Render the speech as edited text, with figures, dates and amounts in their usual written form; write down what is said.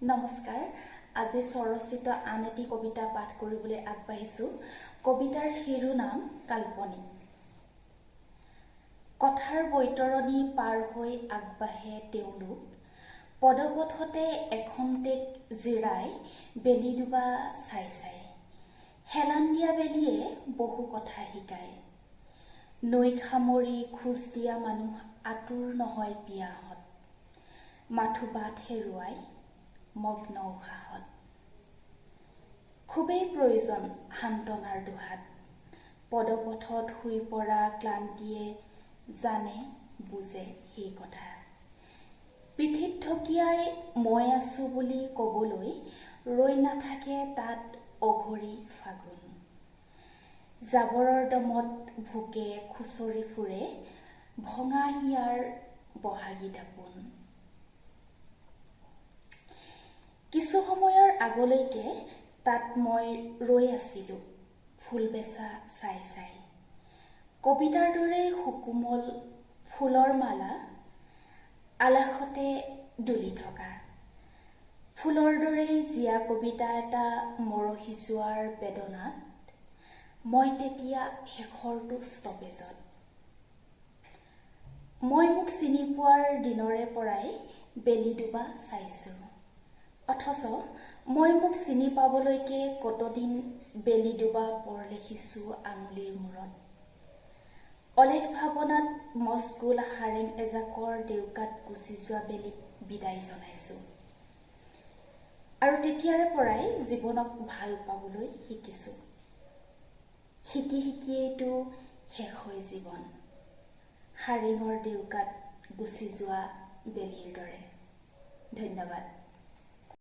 নমস্কাৰ। আজি স্বৰচিত আন এটি কবিতা পাঠ কৰিবলৈ আগবাঢ়িছোঁ। কবিতাৰ শিৰোনাম কাল্পনিক। কথাৰ বৈতৰণী পাৰ হৈ আগবাঢ়ে তেওঁলোক, পদপথতে এখন্তেক জিৰাই বেলি ডুবা চাই চাই। হেলান দিয়া বেলিয়ে বহু কথা শিকায়। নৈ সামৰি খোজ দিয়া মানুহ আতুৰ নহয় পিয়াহত, মাথো বাট হেৰুৱাই মগ্ন উশাহত। খুবেই প্ৰয়োজন সান্তনাৰ দুহাত। পদপথত শুই পৰা ক্লান্তিয়ে জানে, বুজে সেই কথা। পিঠিত ঢকিয়াই মই আছো বুলি ক'বলৈ ৰৈ নাথাকে তাত অঘৰী ফাগুন। জাবৰৰ দমত ভোকে খুচৰি ফুৰে ভঙা হিয়াৰ বহাগী দাপোন। কিছু সময়ৰ আগলৈকে তাত মই ৰৈ আছিলোঁ ফুল বেচা চাই চাই। কবিতাৰ দৰেই সুকোমল ফুলৰ মালা আলাসতে দুলি থকা। ফুলৰ দৰেই জীয়া কবিতা এটা মৰহি যোৱাৰ বেদনাত মই তেতিয়া শেষৰটো ষ্টপেজত। মই মোক চিনি পোৱাৰ দিনৰে পৰাই বেলি ডুবা চাইছোঁ, অথচ মই মোক চিনি পাবলৈকে কতদিন বেলি ডুবা পৰ লেখিছোঁ আঙুলিৰ মূৰত। অলেখ ভাৱনাত মচগুল সাৰেং এজাকৰ ডেউকাত গুচি যোৱা বেলিক বিদায় জনাইছোঁ, আৰু তেতিয়াৰে পৰাই জীৱনক ভাল পাবলৈ শিকিছোঁ। শিকি শিকিয়েইতো শেষ হয় জীৱন, সাৰেঙৰ ডেউকাত গুচি যোৱা বেলিৰ দৰে। ধন্যবাদ।